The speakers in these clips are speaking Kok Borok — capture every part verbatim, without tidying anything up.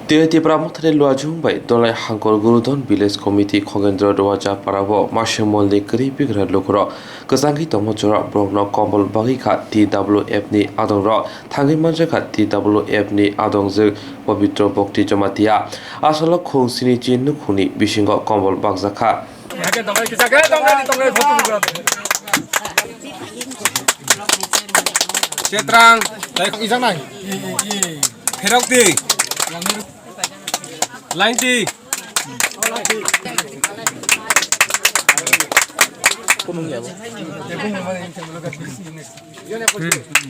Tini Tipra Mothani Luajung bai Dolai Hangkor Gurudon Village Committee Khogendro Dwaja Parabo Masemolni kwrwi bigra lukurok kwchangwi tongma jora borokno kombol bagwi kha T W F ni adongrok thangwi manjakha T W F ni adongjwk Pabitro Bhakti Jamatia. Asalo khung sini chi nukhungni bisingo kombol bakjakha. Chetrang, tei ijaknai. Pherok di. Line di.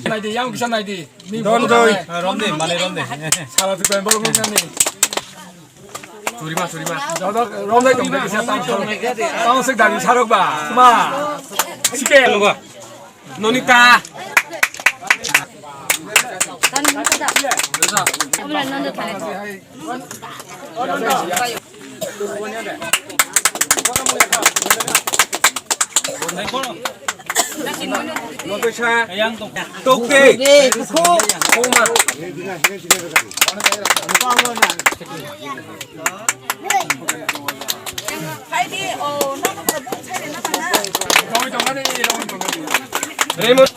Nai di, yang bisa nai di. Ron doi. Ron di, mane ron di. Sara tu kan baru nani. Churima, churima. Dada, romlai tong, tong, tong, tong, sik dagi sarok ba. Ma. Sike. Nonita. Tokde. Koma. Raymond.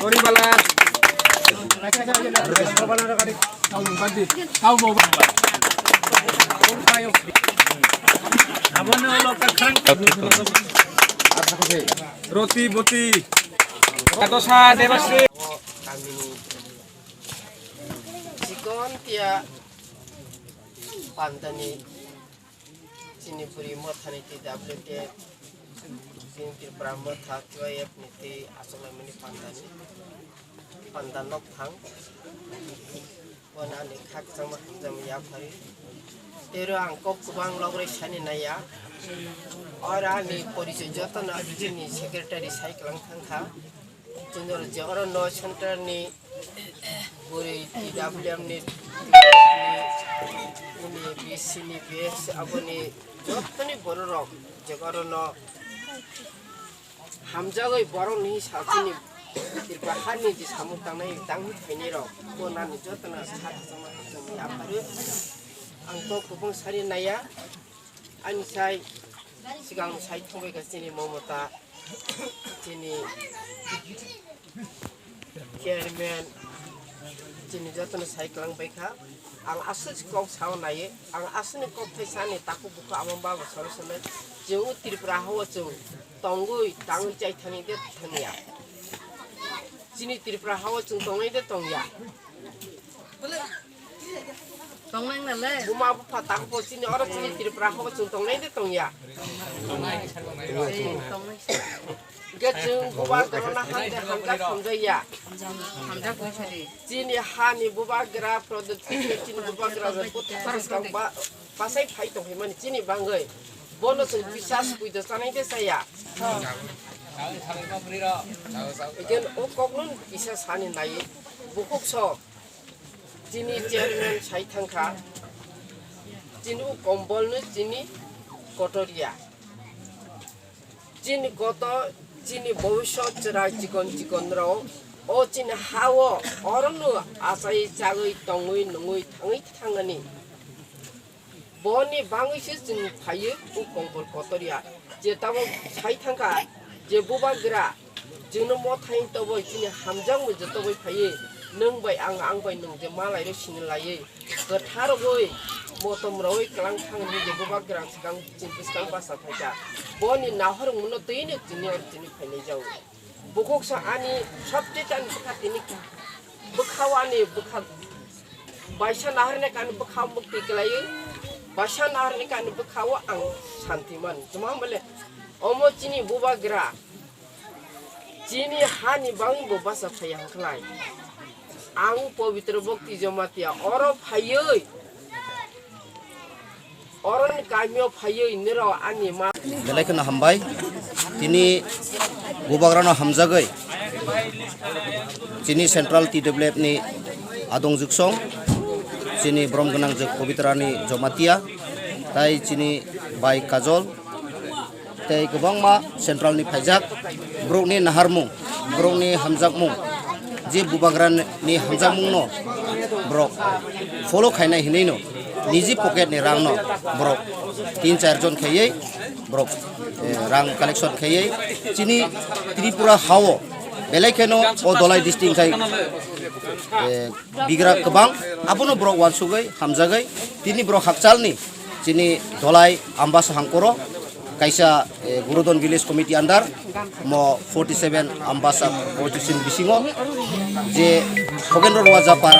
Toribala. Roti Boti. Katosa Debasri. Chikon tia pantani. Chini bwrwi mothani T W T, chini Tripura motha T Y F ni twi achuknaimani pantani, panta nokthang. Bono ani kha kwchangma hamjakma yapharwi. Tei oro ang kok kwbang lograi sani naiya. Oro ani porichoi jotono chini secretary sai kwlang thangkha. Chini oro je oro no center ni bwrwi T W M ni, ni, ni B C ni B S aboni jottoni bororok je oro no hamjagwi borokni sachini Tripura hani je samung tangnai tangwi phainai rok bo nani jotono sa kwchangma hamjakma yapharwi ang kok kwbang sani naiya. Ani sai sigang sai thongbai kha chini Momota, chini chairman, chini jotono sai kwlang bai kha. Ang aswk kok sao naiye, ang aswkni kok thai sani takhuk bukhuk ama baba soro solo je o Tripura hao chwng tongwi tangwi chai thani de thangya. Chini Tripura hao chwng tongnai de tongya. Tongnai nale. Buma bupha tang po chini oro chini Tripura ho chwng tongnai de tongya. Tongnai. Ge chwng bubagra na hamde hamjak hamjaya. Hamjak oi sari. Chini hani bubagra product chini bubagra je buthar tong ba basai phai tong mani chini bangwi. Bono chwng bisas puido chanai de chaya. Again o kokno kisa sani nai bukhuk so. Chini chairman sai thangkha, chini o kombolno chini kotor ya. Chini kotor, chini bobisot chwrai chikon chikon rok, o chini hao, orono achai chagwi tongwi nungwi thangwi thangani. Boni bangwi se chwng phaiwi o kombol kotor ya. Je tabok sai thangkha, je bubagra, chwngno mothai toboi chini hamjakmung je toboi phaiwi, nwng bai ang, ang bai nwng je malai rw sini laiwi, kwthar rwgwi, motom rwgwi kwlang thangni je bubagra swkang chini bwskang basa phaikha. Boni nahormungno twino chini oro chini phainai jago. Bukhuk sa ani sabject ani bwkha tini bwkhao ani bwkha baisa naharni kani bwkhao mukti kwlaiwi baisa naharni kani bwkhao ang santi man. Tuma hwnbahle omo chini bubagra chini hani bangwi bo basa phaiya hwnkhlai. Ang Pabitra Bhakti Jamatia oro phaiwi Oroni kamio phaiwi nirok ani ma. Belai kheno hambai. Tini bubagrano hamjagwi chini Central T W F ni adong juksong, chini brom gwnang jwk Pabitra ni Jamatia, tai chini bai Kajol, tei kwbangma Central ni phaijak, borokni naharmung, borokni hamjakmung, je bubagra ni hamjakmung no Borok follow khainai hinwi no niji pocket ni rang no borok tin char jon khaiwi borok, eh, rang collection khaiwi chini Tripura hao belai kheno o Dholai district khai, eh, bigra kwbang abono borok wansugwi hamjagwi tini borok hakchalni chini Dholai Ambasa hangkoro kaisa, eh, Gurudon Village Committee under mo forty seven Ambasa constituency bisingo je Khogendro Roa Japar